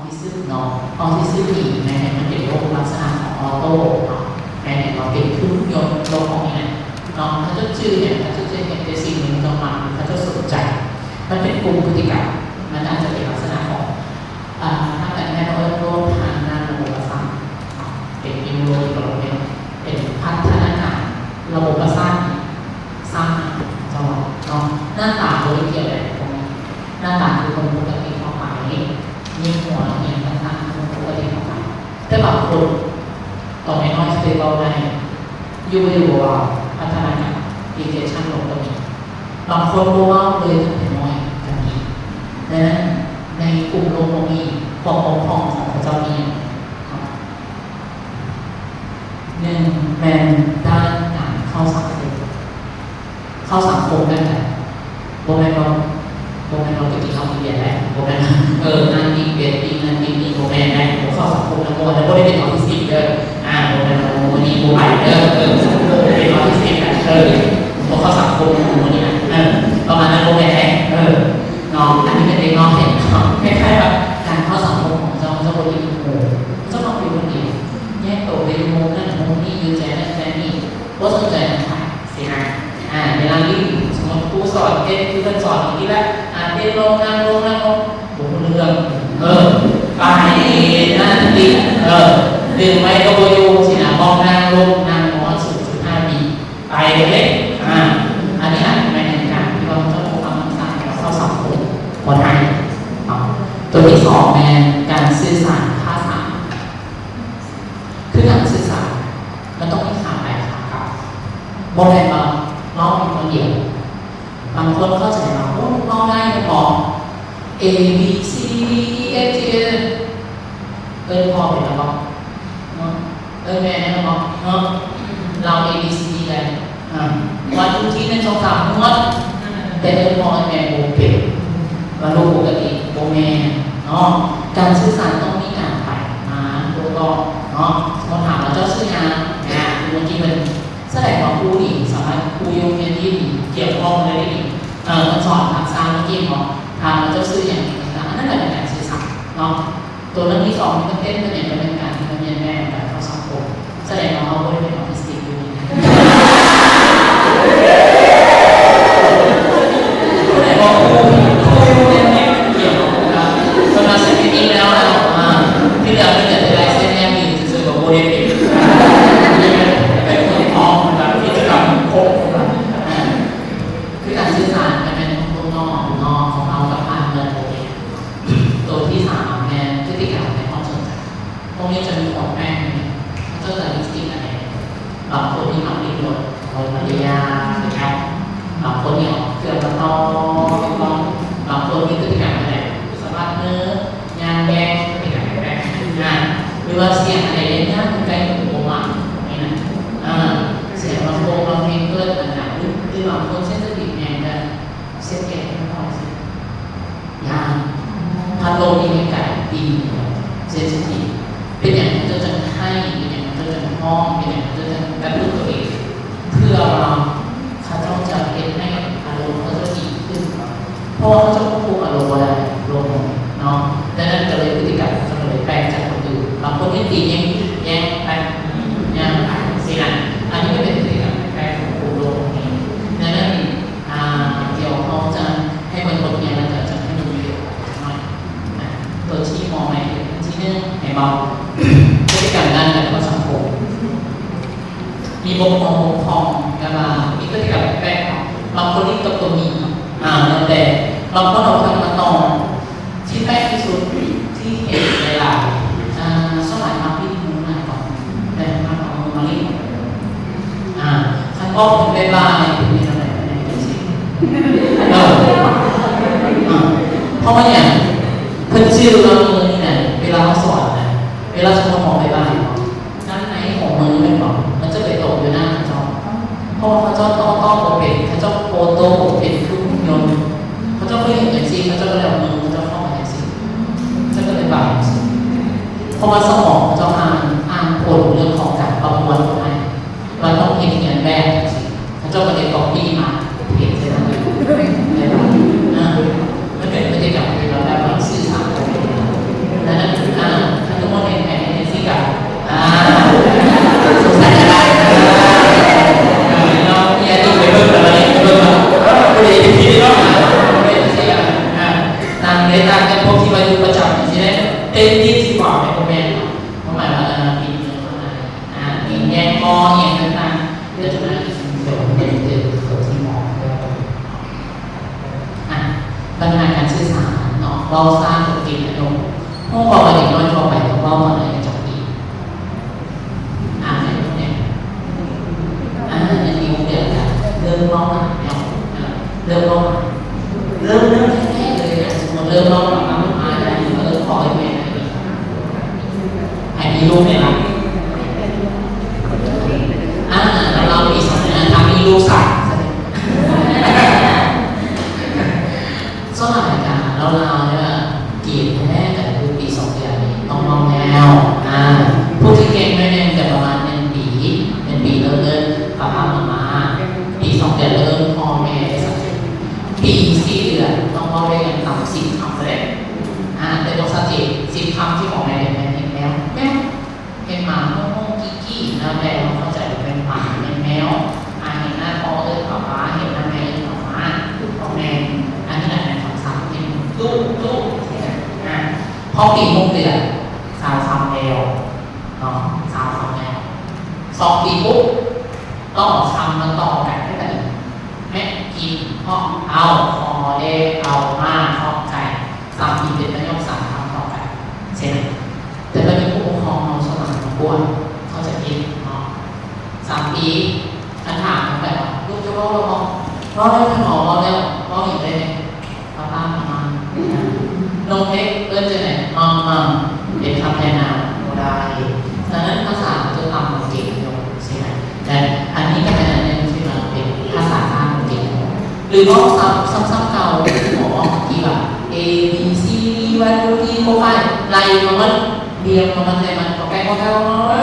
ທິຊຶມເນາະ ອອທິຊຶມນີ້ແມ່ນມັນເປັນໂລກລັກສະນະຂອງອອໂຕ້ເນາະ ແມ່ນເຫັນວ່າເປັນຄືເຄື່ອງຍົນໂລກຂອງນີ້ນະເນາະ ເຂົາເຈົ້າຈື່ຫຍັງ ເຂົາເຈົ້າຈະເຮັດແຕ່ສິ່ງທີ່ເຂົາເຈົ້າມັກ ເຂົາເຈົ້າສົນໃຈ ມັນເປັນກຸ່ມພຶດຕິກຳ ມັນອາດຈະເປັນລັກສະນະຂອງ ອ່າ ທາງການແພດເຂົາເອີ້ນໂລກທາງດ້ານລະບົບປະສາດເນາະ ເປັນ neuro development ເປັນພັດທະນາການລະບົບປະສາດນີ້ ສ້າງເຈົ້າເນາະ ໜ້າຕາບໍ່ໄດ້ກ່ຽວໃດກັບພວກນີ້ ໜ້າຕາຄືຄົນປົກກະຕິທົ່ວໄປ ຍິ້ມຫົວ ອີ່ຫຍັງຕ່າງໆ ຄືຄົນປົກກະຕິທົ່ວໄປ ແຕ່ບາງຄົນຕອນນ້ອຍໆ ຊິໄດ້ເວົ້າໄດ້ ຢູ່ໆ ບໍ່ເວົ້າ ພັດທະນາການ depression ລົງກໍມີ ບາງຄົນບໍ່ເວົ້າເລີຍຕັ້ງແຕ່ນ້ອຍກໍມີ. ດັ່ງນັ້ນ ໃນກຸ່ມໂລກພວກນີ້ ຄວາມບົກຜ່ອງຂອງເຂົາເຈົ້າມີຫຍັງ? ໜຶ່ງ ແມ່ນດ້ານການເຂົ້າສັງຄົມ ເຂົ້າສັງຄົມແບບໃດ? ບໍ່ແມ່ນວ່າ ບໍ່ແມ່ນວ່າໄປກິນເຫຼົ້າກິນເບຍແລ້ວ ບໍ່ແມ່ນ ເອີ ນັ່ງກິນເບຍ ກິນນັ້ນກິນນີ້ ບໍ່ແມ່ນໄດ໋ ບໍ່ເຂົ້າສັງຄົມນຳໝູ່ ແລ້ວບໍ່ໄດ້ເປັນອອທິສຕິກເດີ ອ່າ ບໍ່ແມ່ນວ່າໝູ່ນີ້ບໍ່ໄປເດີ ເອີ ເປັນອອທິສຕິກນະ ເອີ ບໍ່ເຂົ້າສັງຄົມນຳໝູ່ນີ້ນະ ເອີ ປະມານນັ້ນ ບໍ່ແມ່ນໄດ໋ ເອີ ເນາະ ອັນນີ້ເປັນເດັກນ້ອຍເນາະ ຄ້າຍໆ ວ່າການເຂົ້າສັງຄົມຂອງເຈົ້າ ເຈົ້າບໍ່ໄດ້ຢູ່ໝູ່ ເຈົ້າຕ້ອງຢູ່ຄົນດຽວ ແຍກໂຕໄປຢູ່ໂຮງນັ້ນໂຮງນີ້ ຢູ່ແຈນັ້ນແຈນີ້ ບໍ່ສົນໃຈນຳໃຜ ຊີ້ນະ ອ່າ ເວລາຫຼິ້ນ ສົມມຸດຄູສອນເຕັ້ນ ຄືເພິ່ນສອນນີ້ແຫຼະ ອ່າ ເຕັ້ນລົງ ນັ່ງລົງ ນັ່ງລົງ ບໍ່ຮູ້ເລື່ອງ ເອີ ໄປນັ້ນຕິ ເອີ ດຶງໄວ້ກໍບໍ່ຢູ່ ຊີ້ນະ ບອກນັ່ງລົງ ນັ່ງຮອດສູນຈຸດຫ້າປີ ໄປເລີຍ ອ່າ ອັນນີ້ອາດຈະແມ່ນການທີ່ວ່າເຈົ້າບໍ່ຮັບນຳສານ ເຂົ້າສັງຄົມບໍ່ໄດ້ເນາະ ຕົວທີສອງແມ່ນການສື່ສານພາສາ ຄືການສື່ສານ ມັນຕ້ອງມີຂາໄປຂາກັບ ບໍ່ແມ່ນວ່າເວົ້າຢູ່ຄົນດຽວ ບາງຄົນເຂົ້າໃຈວ່າ ໂອ້ ເວົ້າໄດ້ແມ່ນບໍ່ A B C D E F G ເອີ້ນພໍ່ເປັນແລ້ວບໍ່ເນາະ ເອີ້ນແມ່ໄດ້ແລ້ວບໍ່ເນາະ ລາວ A B C D ໄດ້ ອ່າ ວັນທູທຣີ ໜຶ່ງ ສອງ ສາມ ໝົດ ແຕ່ເອີ້ນພໍ່ເອີ້ນແມ່ບໍ່ເປັນ ວ່າລູກປົກກະຕິ ບໍ່ແມ່ນເນາະ ການສື່ສານຕ້ອງມີການໄປມາໂຕ້ຕອບເນາະ ສົມມຸດຖາມວ່າເຈົ້າຊື່ຫຍັງ ອ່າ ຄືເມື່ອກີ້ເພິ່ນ ສະແດງວ່າຄູນີ້ສາມາດ ຄູຢູ່ໂຮງຮຽນນີ້ ກ່ຽວຂ້ອງໄດ້ດີ ເອີ ເພິ່ນສອນທັກສະເມື່ອກີ້ເນາະ ຖາມວ່າເຈົ້າຊື່ຫຍັງ ອັນນັ້ນແຫຼະເປັນການສື່ສານເນາະ ຕົວເລື່ອງທີສອງທີ່ເພິ່ນເຕັ້ນ ເພິ່ນເປັນການທີ່ເພິ່ນຮຽນແບບການເຂົ້າສັງຄົມ ສະແດງວ່າເຮົາບໍ່ໄດ້ເປັນອອທິສຕິກຢູ່ນີ້ ຜູ້ໃດບອກຄູ ຄູຢູ່ໂຮງຮຽນນີ້ ກ່ຽວກັບ ເພິ່ນມາເຊັນອີ່ເມວແລ້ວ ອ່າ ທີ່ເຫຼືອເພິ່ນຈະໄດ້ເຊັນຢ່າງອື່ນຊື່ໆ ກໍບໍ່ໄດ້ເປັນ ເປັນຄົນພ້ອມກັບກິດຈະກຳຄົບ ອ່າ ຄືການສື່ສານກໍແມ່ນຄົນນອກເນາະ ຂອງເຮົາກັບພາກເມືອງໂຕເອງ. ໂຕທີສາມແມ່ນພຶດຕິກຳໃນຄວາມສົນໃຈ. ພວກນີ້ຈະມີຂອງແປກນີ້ ເຂົາເຈົ້າຈະລິບສະຕິກອັນໃດ ບາງຄົນນີ້ມັກລິບລົດ ລົດມາລິຍາ ຫຼືແອັບ ບາງຄົນນີ້ເອົາເຄື່ອງມາຕໍ່ເປັນກ້ອນ ບາງຄົນມີພຶດຕິກຳອັນໃດ ສະບັດມື ຍ່າງແບກ ເປັນການແບກງານ ຫຼືວ່າສຽງອັນໃດຍາກໆ ໃກ້ໆ ຫູບໍ່ມັກ ນີ້ນະ ອ່າ ສຽງລຳໂພງ ລຳເພງເປີດດັງໆ ຫຼື ຫຼືບາງຄົນເຊັນຊິທີຟແຮງ ແບບເສຍບແກະ ມັນບໍ່ອອກສຽງ ຢ່າງພັດລົມນີ້ແມ່ນການຕີເຊັນຊິທີຟ ເປັນຫຍັງເຂົາເຈົ້າຈັ່ງໄຫ້ ເປັນຫຍັງເຂົາເຈົ້າຈັ່ງຮ້ອງ ເປັນຫຍັງເຂົາເຈົ້າຈັ່ງກະຕຸ້ນຕົວເອງ ເພື່ອວ່າ ເຂົາເຈົ້າຈະເຮັດໃຫ້ອາລົມເຂົາເຈົ້າດີຂຶ້ນ ເພາະວ່າເຂົາເຈົ້າຄວບຄຸມອາລົມບໍ່ໄດ້ ລົມເນາະ ດັ່ງນັ້ນກໍເລີຍພຶດຕິກຳເຂົາເຈົ້າກໍເລີຍແປກຈາກຄົນອື່ນ ບາງຄົນນີ້ຕີແຍ່ງ ແຍ່ງໄປ ຍ່າງໄປຊີ້ນະ ອັນນີ້ກໍເປັນພຶດຕິກຳແປກໆຂອງກຸ່ມໂລກນີ້ ດັ່ງນັ້ນ ອ່າ ດຽວເຮົາຈະໃຫ້ເບິ່ງບົດຮຽນ ແລ້ວກໍຈະໃຫ້ເບິ່ງວິດີໂອຈັກໜ້ອຍນະ ໂຕທີ່ມອງໃນທີໜຶ່ງ ເຫັນບໍ່ ພຶດຕິກຳດ້ານການເຂົ້າສັງຄົມ ມີບົກຮອງບົກຮອງ ແຕ່ວ່າມີພຶດຕິກຳແປກໆເນາະ ບາງຄົນນີ້ຕົກຕົວມີເນາະ ອ່າ ແລ້ວແຕ່ ບາງຄົນເອົາເຄື່ອງມາຕ້ອງ ທີ່ແປກທີ່ສຸດທີ່ເຫັນຫຼາຍໆ ອ່າ ສ່ວນຫຼາຍມັກຫຼິ້ນມືຫຼາຍກວ່າ ແຕ່ມັກເອົາມືມາຫຼິ້ນ ອ່າ ຄັນບອກເພິ່ນບາຍບາຍ ເພິ່ນເຮັດຈັ່ງໃດ ເພິ່ນເຮັດຈັ່ງຊີ້ ເອີ ອ່າ ເພາະວ່າຫຍັງ ເພິ່ນຈື່ວ່າມືນີ້ນະ ເວລາເຮົາສອນນະ ເວລາສົມມຸດເຮົາບາຍບາຍ ດ້ານໃນຂອງມືແມ່ນບໍ່ ມັນຈະໄປຕົກຢູ່ໜ້າເຂົາເຈົ້າ ເພາະວ່າເຂົາເຈົ້າໂຕ້ຕອບບໍ່ເປັນ ເຂົາເຈົ້າໂຕ້ບໍ່ເປັນ ຄືຫຸ່ນຍົນ ເຂົາເຈົ້າເຄີຍເຫັນຈັ່ງຊີ້ ເຂົາເຈົ້າກໍເລີຍເອົາມືເຂົາເຈົ້າເຂົ້າມາຈັ່ງຊີ້ ເຂົາເຈົ້າກໍເລີຍບາດຈັ່ງຊີ້ ເພາະວ່າສະໝອງເຂົາເຈົ້າອ່ານ ອ່ານຜົນເລື່ອງຂອງການປະມວນຜົນໃຫ້ ວ່າຕ້ອງເຮັດຮຽນແບບຈັ່ງຊີ້ ເຂົາເຈົ້າກໍເລີຍກັອບປີ້ມາ ເຮັດໃສ່ໜ້າ ເຮັດໃສ່ໜ້າ ອ່າ ມັນເປັນພຶດຕິກຳທີ່ວ່າແບບວ່າສື່ສານກັນ ແລະ ນັ້ນ ເວົ້າຊ້າ ກໍເປັນອາຍຸ. ຮູ້ບໍ່ວ່າເດັກນ້ອຍທົ່ວໄປຕ້ອງເວົ້າຕອນອາຍຸຈັກປີ? ອ່າ ໃຫ້ຮູ້ແດ່. ອ່າ ຍັງມີຫົກເດືອນກະເລີ່ມເວົ້າແລ້ວ. ອ່າ ເລີ່ມເວົ້າ ເລີ່ມ ເລີ່ມແທ້ໆເລີຍນະ. ສົມມຸດເລີ່ມເວົ້າແລ້ວ ມາ ມາ ມາ ເອີ ຂໍເອີ້ນແມ່ ໃຫ້ມີລູກແມ່ລະ. ອ່າ ລາວປີສອງເດືອນ ຖ້າມີລູກສາມ ສ່ວນຫຼາຍກະລາວໆ ເນາະ ເກນແທ້ໆ ກະຄືປີສອງເດືອນນີ້ຕ້ອງເວົ້າແລ້ວ. ອ່າ ຜູ້ທີ່ເກັ່ງໜ້ອຍໜຶ່ງກະປະມານໜຶ່ງປີ ໜຶ່ງປີເລີ່ມ ເລີ່ມປະປາມາມາ ປີສອງເດືອນເລີ່ມພໍ່ແມ່ໄດ້ຊັດເຈນ ປີສີ່ເດືອນຕ້ອງເວົ້າໄດ້ຢ່າງຕ່ຳສິບຄຳເລີຍ. ອ່າ ແຕ່ບໍ່ຊັດເຈນ ສິບຄຳທີ່ອອກມາໄດ້ແມ່ນເຮັດແລ້ວ ແມ່ນ ເຫັນໝາໂຮ້ໆ ກີ້ໆ ນະ ແປວ່າເຂົ້າໃຈວ່າເປັນໝາ ເປັນແມວ. ອາ ເຫັນໜ້າພໍ່ເອີ້ນປາປາ ເຫັນໜ້າແມ່ເອີ້ນມາມ່າ ພໍ່ແມ່. ອັນນີ້ລະແມ່ນຄຳສັບເປັນລູກ ລູກ ອາ ພໍປີຫົກເດືອນ ຊາວຄຳແລ້ວເນາະ ຊາວຄຳແລ້ວ. ສອງປີປຸບ ຕ້ອງເອົາຄຳມາຕໍ່ກັນໄດ້ບາດນີ້ ແມ່ນ ກິນ ເພາະ ເອົາ ຂໍ ແລ ເອົາ ມາ ຂອບໃຈ. ສາມປີເປັນປະໂຫຍກສາມຄຳຕໍ່ກັນ ຊີ້ນະ. ແຕ່ບາດນີ້ຜູ້ປົກຄອງເຮົາສ່ວນຫຼາຍບໍ່ກວນ ເຂົາຈະຜິດເນາະ. ສາມປີ ຄັນຖາມໄປວ່າ ລູກເຈົ້າເວົ້າແລ້ວບໍ່? ເວົ້າແລ້ວ ທ່ານໝໍ ເວົ້າແລ້ວ. ເວົ້າຫຍັງໄດ້ແດ່? ປາປາມາມາ. ນ້ອງເພັກເອີ້ນຈັ່ງໃດ? ມັມມັມ. ເປັນຄຳແທນນາມບໍ່ໄດ້. ສະນັ້ນພາສາເຮົາຈະຕ່ຳກວ່າເກນຢູ່ ຊີ້ນະ. ແລະ ອັນນີ້ກະເປັນອັນໜຶ່ງທີ່ວ່າເປັນພາສາຕ່າງປະເທດ ຫຼືເວົ້າຊ້ຳ ຊ້ຳໆເກົ່າ ທີ່ວ່າ A B C D one two three four five ໄລ່ມາໝົດ ລຽງມາໝົດ ໄລ່ມາ ກໍແກ້ ກໍແກ້ ກໍແກ້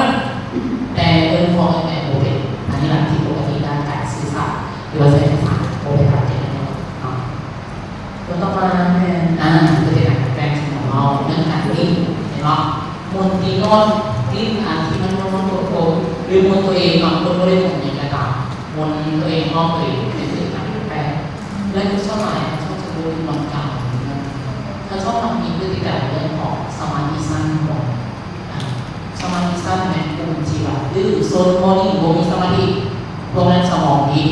ແຕ່ເອີ້ນພໍ່ເອີ້ນແມ່ບໍ່ເປັນ. ອັນນີ້ລະທີ່ປົກກະຕິດ້ານການສື່ສານ ຫຼືວ່າໃຊ້ພາສາບໍ່ເປັນປະເທດເນາະ. ຕົວຕໍ່ມາແມ່ນ ອ່າ ຄືເປັນການແປງສະໝອງເຮົາ ເລື່ອງການຫຼິ້ນ ເຫັນບໍ່? ໝູນຕີນອນ ຫຼິ້ນອັນທີ່ມັນມ່ວນໆກົມໆ ຫຼືໝູນຕົວເອງເນາະ ຄົນບໍ່ໄດ້ໝູນຫຍັງກະຕາມ ໝູນຕົວເອງຮອບຕົວເອງ ເປັນການແປງ. ແລະ ສ່ວນຫຼາຍເຂົາເຈົ້າຈະບໍ່ຫຼິ້ນບ່ອນການ ເຂົາເຈົ້າມັກມີພຶດຕິກຳເລື່ອງຂອງສະມາທິສັ້ນບໍ່? ອ່າ ສະມາທິສັ້ນແມ່ນກຸ່ມທີ່ວ່າດື້ ຊົນ ໂມນີ ບໍ່ມີສະມາທິ ພວກນັ້ນສະໝອງດີ.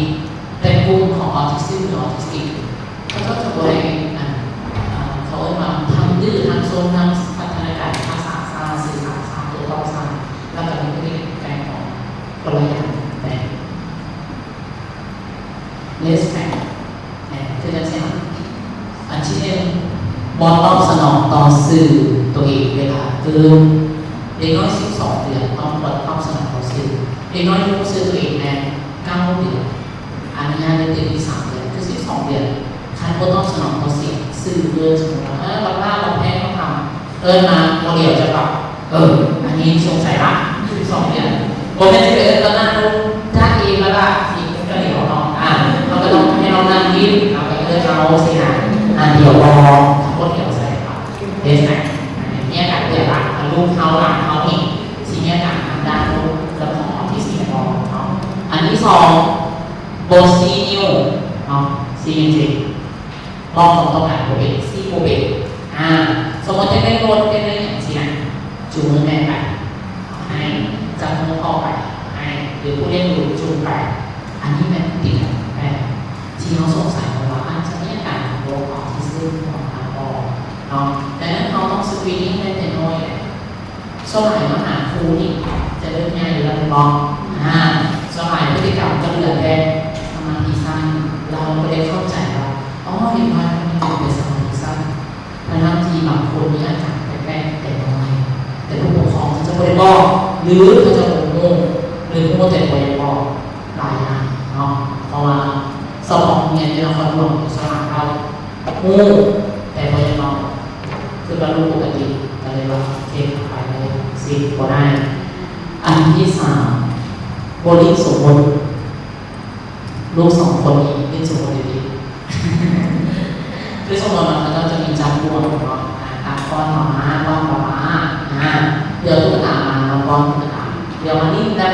ແຕ່ກຸ່ມຂອງອອທິຊຶມ ຫຼື ອອທິສຕິກ ເຂົາເຈົ້າຈະບໍ່ໄດ້ ອັນ ອ່າ ເຂົາເອີ້ນວ່າທັງດື້ ທັງຊົນ ທັງພັດທະນາການພາສາຊ້າ ສື່ສານຊ້າ ໂຕ້ຕອບຊ້າ ແລ້ວກະມີພຶດຕິກຳຂອງຄົນລະຢ່າງແບບ ເຣສແປັກ ແມ່ນ ຄືຈັ່ງຊີ້ນະ. ອັນທີໜຶ່ງ ບໍ່ຕອບສະໜອງຕໍ່ສື່ຕົວເອງເວລາຕື່ນ. ເດັກນ້ອຍສິບສອງເດືອນຕ້ອງບໍ່ຕອບສະໜອງຕໍ່ສື່. ເດັກນ້ອຍຮູ້ຊື່ຕົວເອງແມ່ນເກົ້າເດືອນ. ອະນຸຍາດໃຫ້ຕື່ນອີກສາມເດືອນ ຄືສິບສອງເດືອນ. ຄັນບໍ່ຕອບສະໜອງຕໍ່ສຽງ ຊື່ເອີ້ນ ສົມມຸດວ່າ ເອີ ບັກຫຼ້າ ບັກແພງ ບັກຫຳ ເອີ້ນມາບໍ່ຫຼຽວຈັກບາດ. ເອີ ອັນນີ້ສົງໄສລະ ສິບສອງເດືອນ ບໍ່ແມ່ນຊິໄປເອີ້ນຕໍ່ໜ້າລູກ ຈ້າເອ ບັກຫຼ້າ ຊິກະຫຼຽວເນາະ. ອ່າ ເຮົາກະຕ້ອງໃຫ້ນ້ອງນັ່ງຍິ້ມ ເຮົາກະເອີ້ນເອົາຊີ້ນະ. ອ່າ ຫຼຽວບໍ່ ບໍ່ຫຼຽວໃສ່ ເຮັດໃຫ້ ອັນນີ້ມີອາການເບຍລະ ຖ້າລູກເຮົາ ຫຼານເຮົານີ້ ຊິມີອາການທາງດ້ານເລື່ອງຂອງອອທິສຕິກບໍ່ເນາະ. ອັນທີສອງ ບໍ່ຊີ້ນິ້ວເນາະ ຊີ້ຈັ່ງຊີ້ ມອງຂອງຕ້ອງການບໍ່ເປັນ ຊີ້ບໍ່ເປັນ. ອ່າ ສົມມຸດຢາກໄດ້ລົດ ຢາກໄດ້ຫຍັງຊີ້ນະ ຈູງມືແມ່ໄປ ເອົາໃຫ້ ຈັບມືພໍ່ໄປ ເອົາໃຫ້ ຫຼືຜູ້ລ້ຽງດູຈູງໄປ. ອັນນີ້ແມ່ນຕິດແມ່ນ ທີ່ເຮົາສົງໄສວ່າອາດຈະມີອາການຂອງໂລກອອທິສຕິກຂອງນາງບໍ່ເນາະ. ດັ່ງນັ້ນເຮົາຕ້ອງສະກຣີນນິ້ງໄດ້ແຕ່ນ້ອຍແຫຼະ. ສ່ວນຫຼາຍມາຫາຄູນີ້ຈະເລີ່ມໃຫຍ່ແລ້ວແມ່ນບໍ່? ອ່າ ສ່ວນຫຼາຍພຶດຕິກຳຈະເຫຼືອແຕ່ສະມາທິສັ້ນ ແລ້ວເຮົາກະໄດ້ເຂົ້າໃຈວ່າ ອໍ ເດັກນ້ອຍຄົນນີ້ເປັນສະມາທິສັ້ນ ທັງໆທີ່ບາງຄົນມີອາການແປກໆແຕ່ນ້ອຍ ແຕ່ຜູ້ປົກຄອງເຂົາຈະບໍ່ໄດ້ບອກ ຫຼືເຂົາຈະບໍ່ຮູ້ ຫຼືຮູ້ແຕ່ບໍ່ຢາກບອກ. ຫຼາຍຢ່າງເນາະ ເພາະວ່າສະເພາະໂຮງຮຽນຢູ່ນະຄອນຫຼວງ ສະຫານເຮົາຮູ້ແຕ່ບໍ່ຢາກເວົ້າ ຄືວ່າລູກປົກກະຕິ ກະເລີຍວ່າເຮັດໄປເລີຍ ຊິບໍ່ໄດ້. ອັນທີສາມ ບໍ່ຫຼິ້ນສົມມຸດ. ລູກສອງຄົນນີ້ຫຼິ້ນສົມມຸດອີ່ຫຼີ ຄືສົມມຸດວ່າເຂົາເຈົ້າຈະມີຈັບບ່ວງເນາະ ອ່າ ຕາປ້ອນໝາມ້າ ປ້ອນປາປາ ອ່າ ເລືອກຕຸກກະຕາມາ ເຮົາປ້ອນຕຸກກະຕາ ດຽວມາຫຼິ້ນແບບ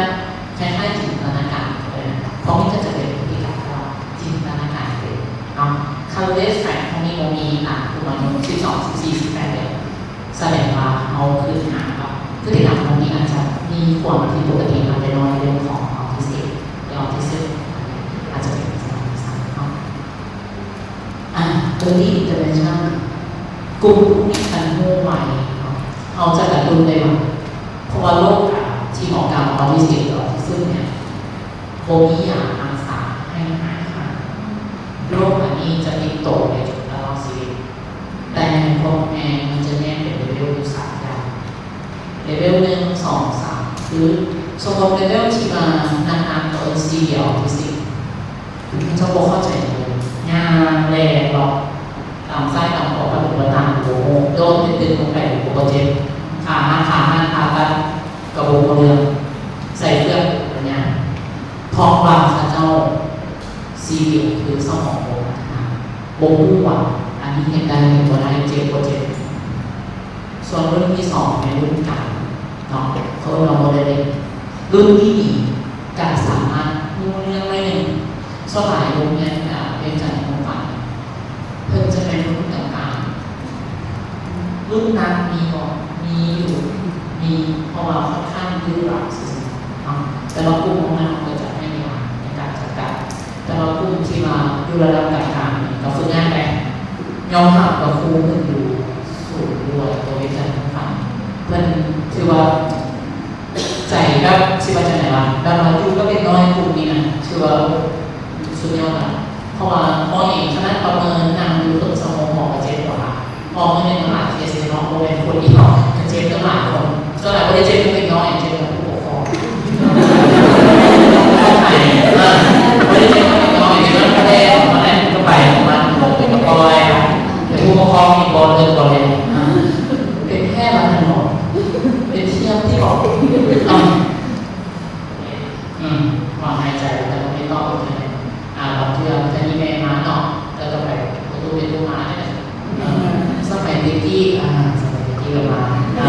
ຄ້າຍໆຈິນຕະນາການເຂົາເລີຍນະ ເພາະມັນກະຈະເປັນພຶດຕິກຳທີ່ວ່າຈິນຕະນາການເປັນເນາະ. ຄັນເຣສແປັກພວກນີ້ບໍ່ມີ ອ່າ ກຸ່ມອາຍຸສິບສອງ ສິບສີ່ ສິບແປດເດືອນ ສະແດງວ່າເຮົາຄືຫາວ່າພຶດຕິກຳພວກນີ້ອາດຈະມີຄວາມຜິດປົກກະຕິມາແຕ່ນ້ອຍ ເລື່ອງຂອງອອທິສຕິກ ຫຼື ອອທິຊຶມ ອາດຈະເປັນສະມາທິສັ້ນເນາະ. ອ່າ ເອີລີອິນເຕີເວັນຊັນ ໂກ ພູມຄຸ້ມກັນຮູ້ໄວເນາະ ເຮົາຈະກະຕຸ້ນໄດ້ໄວ ເພາະວ່າໂລກທີ່ເຮົາການອອທິສຕິກ ຫຼື ອອທິຊຶມເນຍ ບໍ່ມີຢາຮັກສາໃຫ້ຫາຍຂາດ. ໂລກອັນນີ້ຈະຕິດໂຕໄປຈົນຕະຫຼອດຊີວິດ, ແຕ່ຄວາມແຮງມັນຈະແຍກເປັນເລເວວຢູ່ສາມຢ່າງ. ເລເວວໜຶ່ງ ສອງ ສາມ ຄືສົມມຸດເລເວວທີ່ວ່າໜັກໆ ເຂົາເອີ້ນຊີເວຍອອທິສຕິກ ເຂົາເຈົ້າບໍ່ເຂົ້າໃຈເລີຍ ຍ່າງແລ່ນເລາະຕາມຊ້າຍຕາມຂວາ ປະຕູປະຕາງກໍບໍ່ຮູ້ ໂດດຕຶກໆລົງໄປກໍບໍ່ເຈັບ ຂາຫັກຂາຫັກ ຜ່າຕັດກໍບໍ່ຮູ້ເລື່ອງ ໃສ່ເຟືອກກໍຍ່າງ ເພາະວ່າເຂົາເຈົ້າຊີເວຍ ຄືສະໝອງບໍ່ພັດທະນາ ບໍ່ຮູ້ວ່າອັນນີ້ເຮັດໄດ້ ເຮັດບໍ່ໄດ້ ເຈັບບໍ່ເຈັບ. ສ່ວນລຸ້ນທີສອງແມ່ນລຸ້ນກາງເນາະ ເຂົາເອີ້ນວ່າໂມເດລິງ ລຸ້ນທີ່ດີກະສາມາດຮູ້ເລື່ອງໜ້ອຍໜຶ່ງ. ສ່ວນຫຼາຍໂຮງຮຽນ ອາ ວຽງຈັນ ຫົວພັນ ເພິ່ນຈະແມ່ນລຸ້ນກາງໆ. ລຸ້ນໜັກມີບໍ່? ມີຢູ່ ມີ ເພາະວ່າຂ້ອນຂ້າງດື້ລັດຊື່ໆເນາະ ແຕ່ວ່າກຸ່ມຂອງມັນກໍຈະພະຍາຍາມໃນການຈັດການ ແຕ່ວ່າກຸ່ມທີ່ວ່າຢູ່ລະດັບກາງໆນີ້ກໍຝຶກງານໄປ ຍອມຮັບວ່າຄູເພິ່ນຢູ່ສູງດ້ວຍ ບໍ່ເປັນຈັ່ງຊັ້ນ ເພິ່ນຖືວ່າໃຈແບບ ຊິວ່າຈັ່ງໃດວະ ແບບວ່າຢູ່ກັບເດັກນ້ອຍກຸ່ມນີ້ນະ ຖືວ່າສຸດຍອດລະ ເພາະວ່າໝໍເອງຂະໜາດປະເມີນນັ່ງຢູ່ເຄິ່ງຊົ່ວໂມງ ໝໍກໍເຈັບແລ້ວລະ ເພາະມື້ໜຶ່ງມັນຫຼາຍເຄສເດເນາະ ບໍ່ແມ່ນຄົນດຽວ ເຈັບຕັ້ງຫຼາຍຄົນ ສ່ວນຫຼາຍບໍ່ໄດ້ເຈັບນຳເດັກນ້ອຍ ເຈັບນຳຜູ້ປົກຄອງ ເອີ ບໍ່ໄດ້ເຈັບນຳເດັກນ້ອຍ ເຈັບນຳຜູ້ປົກຄອງ ແລ້ວກໍໄປຂອງມັນ ເປັນກະປ່ອຍ ເປັນຜູ້ປົກຄອງນີ້ບໍ່ເລີກບໍ່ແລ ເປັນແທ້ລະແມ່ນບໍ່ ເປັນທຽບຕິເບາະ ອືມ ອືມ ຫວັງໃນໃຈ ແຕ່ບໍ່ໄດ້ຕອບອີກເທື່ອໜຶ່ງ ອາ ບາງເທື່ອ ແຕ່ນີ້ແມ່ມາເນາະ ແຕ່ຕໍ່ໄປປະຕູເປັນຜູ້ມາເດ້ ເອີ ສະໄໝແຕ່ກີ້ ອາ ສະໄໝແຕ່ກີ້ກໍມາ ອາ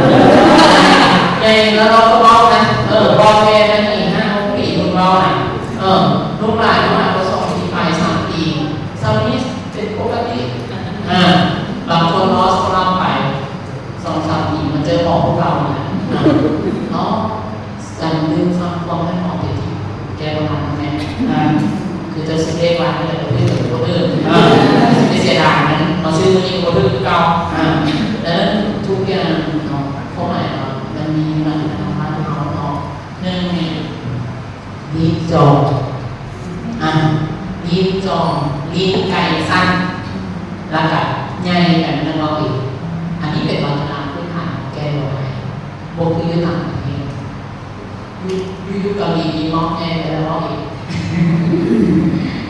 ໃຫຍ່ແລ້ວເນາະ ກໍເວົ້ານະ ເອີ ພໍ່ແມ່ມານີ້ ຫ້າຫົກປີ ເພິ່ນເວົ້ານະ ເອີ ລູກຫຼານມາກໍສອງປີປາຍ ສາມປີ ສ່ຳນີ້ເປັນປົກກະຕິ ອາ ບາງຄົນເນາະ ສະລັບໄປ ສອງສາມປີມາເຈີໝໍພວກເຮົານີ້ນະ ເນາະ ອັນ ລືມຟັງຄວາມໃຫ້ໝໍເປັນທີ່ແກ້ບໍ່ທັນແມ່ນ ອ່າ ຄືຈະຊິເລກວ່ານີ້ແຫຼະ ບໍ່ຖືກກັບຄົນອື່ນ ເອີ ຊິໄປເສຍດາຍມັນ ມາຊື້ມື້ນີ້ກໍບໍ່ຖືກຄືເກົ່າ ອ່າ ແລ້ວທຸກຢ່າງເນາະ ຄວາມໝາຍວ່າມັນມີມາແຕ່ທາງບ້ານເຮົາເນາະ ໜຶ່ງນີ້ ລີ້ຈອງ ອ່າ ລີ້ຈອງ ລີ້ໄກ່ສັ້ນ ແລ້ວກະໃຫຍ່ກັນເລື່ອງເວົ້າອີກ ອັນນີ້ເປັນວັດທະນະພື້ນຖານຂອງແກ່ງບໍ່ໄດ້ ບໍ່ຄືຢູ່ຕ່າງປະເທດ ຢູ່ ຢູ່ ຢູ່ເກົາຫຼີນີ້ເວົ້າແນ່ແລ້ວເວົ້າອີກ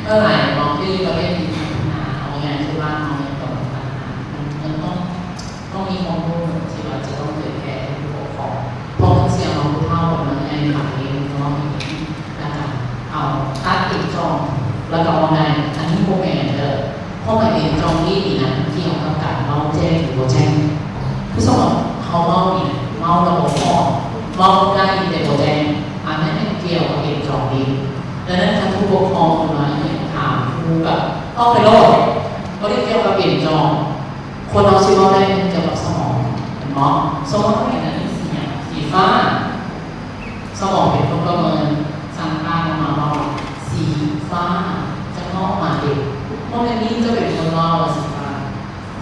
ເອີ ຫຼາຍເວົ້າຄືປະເທດທີ່ພັດທະນາ ເອົາງ່າຍໆ ຄືບ້ານເຮົາຍັງຕ້ອງພັດທະນາ ມັນ ມັນຕ້ອງ ຕ້ອງມີຄວາມຮູ້ທີ່ວ່າຈະຕ້ອງເຜີຍແຜ່ໃຫ້ຜູ້ປົກຄອງ ເພາະເພິ່ນຊິເອົາຜູ້ເຖົ້າມາໃຫ້ເຮົາເອງເນາະ ແລ້ວກະເອົາຕັດເອງຈອງ ແລ້ວກະເວົ້າໄດ້ ອັນນີ້ບໍ່ແມ່ນເດີ ຄວາມໝາຍເອງຈອງນີ້ນີ້ນະ ມັນກ່ຽວກັບການເວົ້າແຈ້ງຫຼືບໍ່ແຈ້ງ ຄືສົມມຸດເຮົາເວົ້ານີ້ນະ ເວົ້າແລ້ວບໍ່ພໍ ເວົ້າໄດ້ແຕ່ບໍ່ແຈ້ງ ອັນນັ້ນແມ່ນກ່ຽວກັບເອງຈອງນີ້ ດັ່ງນັ້ນຄັນຜູ້ປົກຄອງເພິ່ນວ່າຫຍັງຖາມຄູກະຕອບໄປໂລດ ບໍ່ໄດ້ກ່ຽວກັບເອງຈອງ ຄົນເຮົາຊິເວົ້າໄດ້ ມັນກ່ຽວກັບສະໝອງ ແມ່ນບໍ່? ສະໝອງເຮົາເຫັນອັນນີ້ສີຫຍັງ? ສີຟ້າ. ສະໝອງເປັນຄົນປະເມີນ ສັ່ງຕ່າງອອກມາເວົ້າວ່າ ສີຟ້າ. ຈັກເວົ້າອອກມາເດ ບໍ່ແມ່ນນີ້ຈະເປັນຄົນເວົ້າວ່າສີຟ້າ.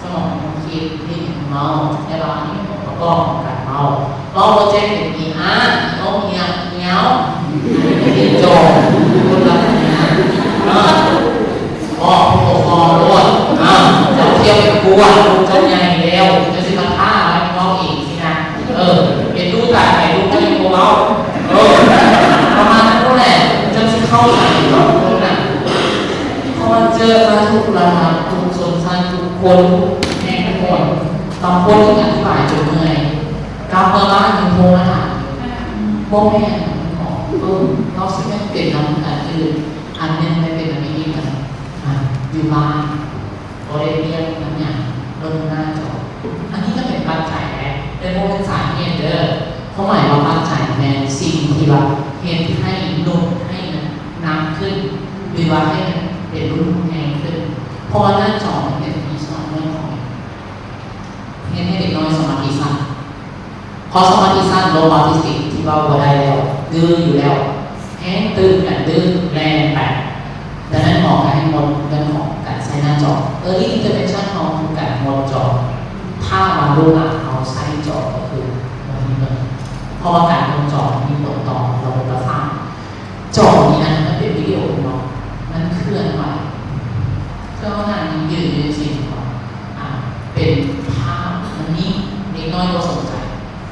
ສະໝອງເປັນຄົນຄິດ, ລີ້ເປັນຄົນເວົ້າ. ແຕ່ວ່າອັນນີ້ເປັນອົງປະກອບຂອງການເວົ້າ. ເວົ້າບໍ່ແຈ້ງເປັນອີອາ, ອີອົງ ອີອຽວ. ອັນນີ້ເປັນໂຈນ ຄົນລະອັນນະ. ເອີ. ບອກຜູ້ປົກຄອງໂລດ ເຈົ້າທ່ຽວໄປກວດ ລູກເຈົ້າໃຫຍ່ແລ້ວ ເຈົ້າຊິມາທ້າໃຫ້ເວົ້າເອງຊີ້ນະ. ເອີ ເປັນຕູ້ຕາຍໄປ ລູກເຈົ້າຍັງບໍ່ເວົ້າ. ເອີ ປະມານນັ້ນພຸ້ນແຫຼະ ເຈົ້າຊິເຂົ້າໃຈເນາະ ຄົນນະ. ເພາະວ່າເຈີມາທຸກລະດັບ ທຸກຊົນຊັ້ນ ທຸກຄົນ ທຸກແຫ່ງທຸກຄົນ. ບາງຄົນນີ້ອະທິບາຍຈົນເມື່ອຍ ກັບມາບ້ານຍັງໂທມາຖາມ ບໍ່ແມ່ນເນາະ. ເອີ ລາວຊິແມ່ນເປັນນຳອັນອື່ນ ອັນໜຶ່ງແມ່ນເປັນນຳອີກ ອັນ ຢູ່ບ້ານ ບໍ່ໄດ້ວຽກນຳຫຍັງ ເບິ່ງໜ້າຈໍ. ອັນນີ້ກໍເປັນປັດໄຈແຫຼະ ແຕ່ບໍ່ແມ່ນສາເຫດເດີ. ຄວາມໝາຍວ່າປັດໄຈແມ່ນສິ່ງທີ່ວ່າເຮັດໃຫ້ໜູນໃຫ້ມັນໜັກຂຶ້ນ ຫຼືວ່າໃຫ້ມັນເປັນຮຸນແຮງຂຶ້ນ. ເພາະວ່າໜ້າຈໍມັນເປັນທີ່ສ່ວນໜຶ່ງຂອງ ເຮັດໃຫ້ເດັກນ້ອຍສະມາທິສັ້ນ. ເພາະສະມາທິສັ້ນ ລົມອອທິສຕິກທີ່ເວົ້າບໍ່ໄດ້ແລ້ວ ດື້ຢູ່ແລ້ວ ແຮງຕື່ນກັນ ດື້ແລ່ນໄປ. ດັ່ງນັ້ນໝໍກໍໃຫ້ງົດເລື່ອງຂອງການໃຊ້ໜ້າຈໍ. Early intervention ເຮົາຄືການງົດຈໍ. ຖ້າວ່າລູກຫຼານເຮົາໃຊ້ຈໍກໍຄືບໍ່ໃຫ້ເບິ່ງ ເພາະວ່າການເບິ່ງຈໍມັນມີຜົນຕໍ່ລະບົບປະສາດ. ຈໍນີ້ນະ ມັນເປັນວິດີໂອເນາະ ມັນເຄື່ອນໄຫວ ຄືເຮົານັ່ງຢືນຢູ່ຈັ່ງຊີ້ເນາະ ອາ ເປັນພາບມັນນິ່ງ ເດັກນ້ອຍບໍ່ສົນໃຈ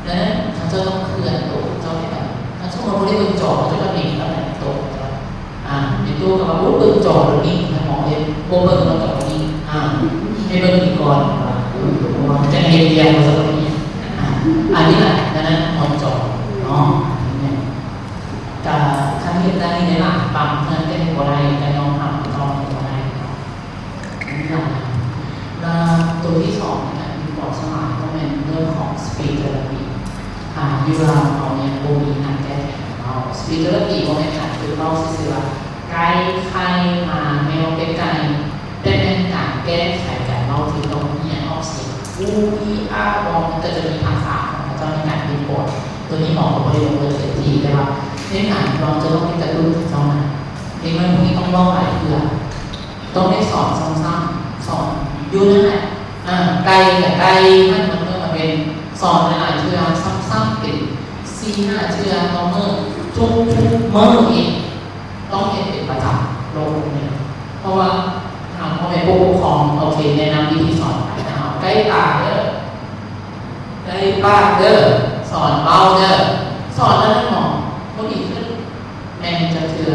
ແລ້ວເຂົາເຈົ້າຕ້ອງເຄື່ອນໂຕ ເຈົ້າເຮັດແບບ ຖ້າສົມມຸດບໍ່ໄດ້ເບິ່ງຈໍ ເຂົາເຈົ້າກໍເໜັງແລ້ວແບບໂຕ ອາ ແມ່ຕູ້ກໍວ່າ ໂອ້ ເບິ່ງຈໍແລ້ວນິ່ງ ໃຫ້ໝໍເຮັດ ບໍ່ເບິ່ງແລ້ວກໍບໍ່ນິ່ງ ອາ ໃຫ້ເບິ່ງອີກກ່ອນ ຈັ່ງເຮັດວຽກ ວ່າຊັ້ນ ອາ ອັນນີ້ລະ ອັນນັ້ນຮອດຈໍເນາະ ອັນນີ້ແມ່ນ ກະຄັນເຮັດໄດ້ນີ້ຫຼາຍ ບາງເຮືອນກໍເຮັດບໍ່ໄດ້ ກໍຍອມຮັບວ່າເຮັດບໍ່ໄດ້ເນາະ ອັນນີ້ລະ ລະໂຕທີສອງໃນການປິ່ນປົວສ່ວນຫຼາຍກໍແມ່ນເລື່ອງຂອງ speech therapy ອາ ຢູ່ລາວເຮົານີ້ບໍ່ມີການແກ້ໄຂການເວົ້າ speech therapy ບໍ່ແມ່ນການຝຶກເວົ້າຊື່ໆ ວ່າ ໄກ່ໄຂ່ ໝາແມວ ເປັດໄກ່ ແຕ່ແມ່ນການແກ້ໄຂການເວົ້າທີ່ຕ້ອງຮຽນອອກສຽງ ອູອີອາ ບໍ່ ມັນກໍຈະມີທັກສະຂອງເຂົາເຈົ້າໃນການປິ່ນປົວ ໂຕນີ້ໝໍກໍບໍ່ໄດ້ລົງເລິກເຕັມທີ່ ແຕ່ວ່າໃນການເວົ້າຈະຕ້ອງໄດ້ກະຕຸ້ນເຂົາເຈົ້ານະ ເດັກນ້ອຍພວກນີ້ຕ້ອງເວົ້າຫຼາຍເທື່ອ ຕ້ອງໄດ້ສອນຊ້ຳໆ ສອນຢູ່ນັ້ນແຫຼະ ອາ ໄກ່ກະໄກ່ ມັນ ມັນເປັນສອນຫຼາຍໆເທື່ອ ຊ້ຳໆ ເປັນສີ່ຫ້າເທື່ອຕໍ່ມື້ ທຸກໆມື້ອີກ ຕ້ອງເຮັດເປັນປະຈຳໂລກນີ້ ເພາະວ່າທາງພໍ່ແມ່ຜູ້ປົກຄອງ ໂອເຄ ແນະນຳວິທີສອນໄປ ເອົາ ໄກ່ຕາເດີ ໄກ່ປາກເດີ ສອນເວົ້າເດີ ສອນແລ້ວນະໝໍ ບໍ່ດີຂຶ້ນ ແມ່ນຈັກເທື່ອ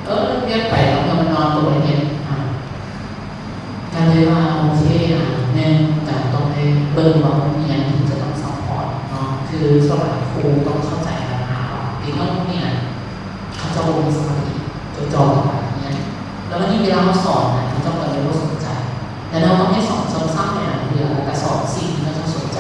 ເອີ ວຽກໄປແລ້ວ ເມື່ອມັນນອນໂຕໄດ້ເຮັດ ອາ ກໍເລີຍວ່າ ໂອເຄ ອາ ແມ່ນການຕ້ອງໄດ້ເບິ່ງວ່າໂຮງຮຽນທີ່ຈະຕ້ອງຊັບພອດເນາະ ຄືສ່ວນຫຼາຍຄູຕ້ອງເຂົ້າໃຈບັນຫາວ່າເດັກນ້ອຍພວກນີ້ນະ ເຂົາເຈົ້າບໍ່ມີສະມາທິຈົດຈ່ອກັບການຮຽນ ແລ້ວບາດນີ້ເວລາເຮົາສອນນະ ເຂົາເຈົ້າກໍເລີຍບໍ່ສົນໃຈ ແລ້ວເຮົາຕ້ອງໄດ້ສອນຊ້ຳໆຫຼາຍໆເທື່ອ ແລ້ວກໍສອນສິ່ງທີ່ເຂົາເຈົ້າສົນໃຈ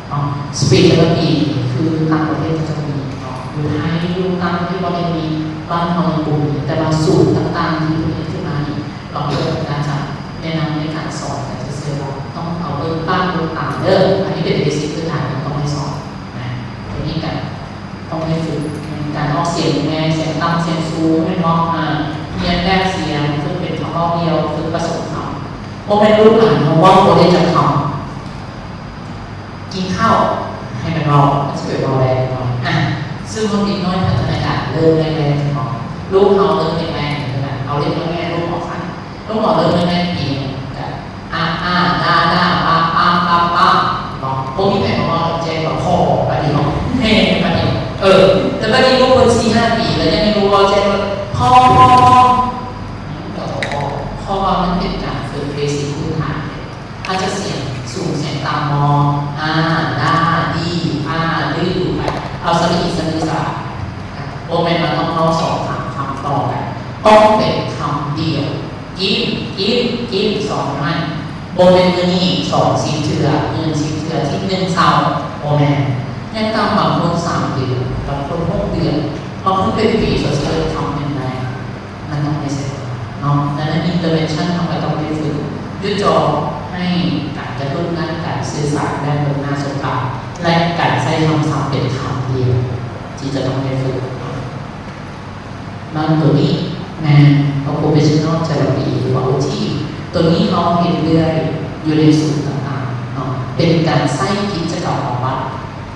ເນາະ speech therapy ຄືຕ່າງປະເທດເຂົາເຈົ້າມີເນາະ ຢູ່ໄທ ຢູ່ຕ່າງປະເທດບໍ່ໄດ້ມີ ບ້ານເຮົາຍັງບໍ່ມີ ແຕ່ວ່າສູນຕ່າງໆທີ່ເພິ່ນເຮັດຂຶ້ນມານີ້ ບາງເທື່ອເພິ່ນອາດຈະແນະນຳໃນການສອນ ກໍຈະເຊື່ອວ່າຕ້ອງເອົາເບິ່ງປາກເບິ່ງຕາເດີ ອັນນີ້ເປັນເບສິກພື້ນຖານທີ່ຕ້ອງໄດ້ສອນນະ ໂຕນີ້ກໍ ຕ້ອງໄດ້ຝຶກ ການອອກສຽງແມ່ນ ສຽງຕ່ຳ ສຽງສູງ ແມ່ນບໍ່? ອາ ຮຽນແຍກສຽງ ຝຶກເປັນຄຳເວົ້າດຽວ ຝຶກປະສົມຄຳ ບໍ່ແມ່ນລູກຫຼານເຮົາເວົ້າບໍ່ໄດ້ຈັກຄຳ ກິນເຂົ້າ ໃຫ້ມັນເວົ້າ ມັນຊິໄປເວົ້າໄດ້ເນາະ ອາ ຊຶ່ງເຮົາເດັກນ້ອຍພັດທະນາການເລີ່ມແລກໆເນາະ ລູກເຮົາເລີ່ມແລກໆ ເອົາເລັກນ້ອຍແມ່ ລູກໝໍຊັ້ນ ໂຮງໝໍເລີ່ມແລກໆປີ ກະ ອາ ອາ ດາ ດາ ປາ ປາ ປາ ປາ ເນາະ ບໍ່ມີໃຜມາເວົ້າແຈ້ງວ່າ ພໍ ປະດຽວ ແມ່ ປະດຽວ ເອີ ແຕ່ບັດນີ້ລູກເພິ່ນສີ່ຫ້າປີ ແລ້ວຍັງໃຫ້ລູກເວົ້າແຈ້ງວ່າ ພໍ ພໍ ພໍ ມັນກໍບໍ່ພໍ ເພາະວ່າມັນເປັນການຝຶກເບສິກພື້ນຖານ ອາດຈະສຽງສູງສຽງຕ່ຳ ມໍ ອາ ດາ ດີ ອາ ດື ໄປ ເອົາສະຫຼີ ສະດື ສະ ບໍ່ແມ່ນວ່າຕ້ອງເວົ້າສອງສາມຄຳຕໍ່ກັນ ຕ້ອງເປັນຄຳດຽວ ກິນ ກິນ ກິນ ສອງໄມ້ ບໍ່ແມ່ນມື້ນີ້ສອງສິບເທື່ອ ອື່ນສິບເທື່ອ ທິດໜຶ່ງເຊົາ ບໍ່ແມ່ນ ຢ່າງຕ່ຳບາງຄົນສາມເດືອນ ບາງຄົນຫົກເດືອນ ບາງຄົນເປັນປີກວ່າຊິເລີ່ມຄຳໜຶ່ງໄດ້ ມັນຕ້ອງໄດ້ໃຊ້ເວລາເນາະ ດັ່ງນັ້ນ intervention ເຮົາກໍຕ້ອງໄດ້ຝຶກ ຢຸດຈໍໃຫ້ການກະຕຸ້ນດ້ານການສື່ສານ ດ້ານເບິ່ງໜ້າສົບຕາ ແລະ ການໃຊ້ຄຳສັບເປັນຄຳດຽວ ທີ່ຈະຕ້ອງໄດ້ຝຶກ. ບາງໂຕນີ້ແມ່ນ occupational therapy ຫຼືວ່າ ໂອ ທີ ໂຕນີ້ເຮົາເຮັດເລື້ອຍຢູ່ໃນສູນຕ່າງໆເນາະ ເປັນການໃຊ້ກິດຈະກຳບຳບັດ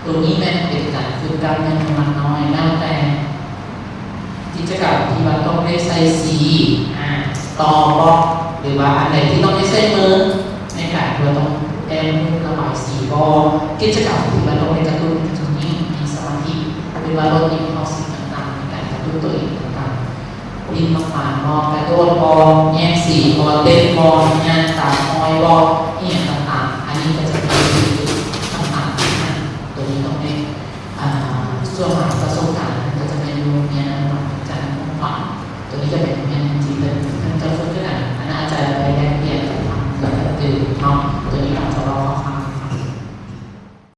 ໂຕນີ້ແມ່ນເປັນການຝຶກກ້າມເນື້ອນ້ຳໜັກນ້ອຍ ແລ້ວແຕ່ກິດຈະກຳທີ່ວ່າຕ້ອງໄດ້ໃຊ້ສີ ອາ ຕໍ່ບລັອກ ຫຼືວ່າອັນໃດທີ່ຕ້ອງໄດ້ໃຊ້ມືໃນການທີ່ວ່າຕ້ອງແຕ້ມຮູບ ລະບາຍສີບໍ ກິດຈະກຳທີ່ວ່າຕ້ອງໄດ້ກະຕຸ້ນກະຕຸ້ນຍິງ ມີສະມາທິ ຫຼືວ່າລົດອິມພັວຊິງຕ່າງໆ ໃນການກະຕຸ້ນຕົວເອງຕ່າງໆ ຫຼິ້ນໝາກໝານບໍ ກະໂດດບໍ ແຍງສີບໍ ເຕັ້ນບໍ ຍ່າງຕາມຮອຍບໍ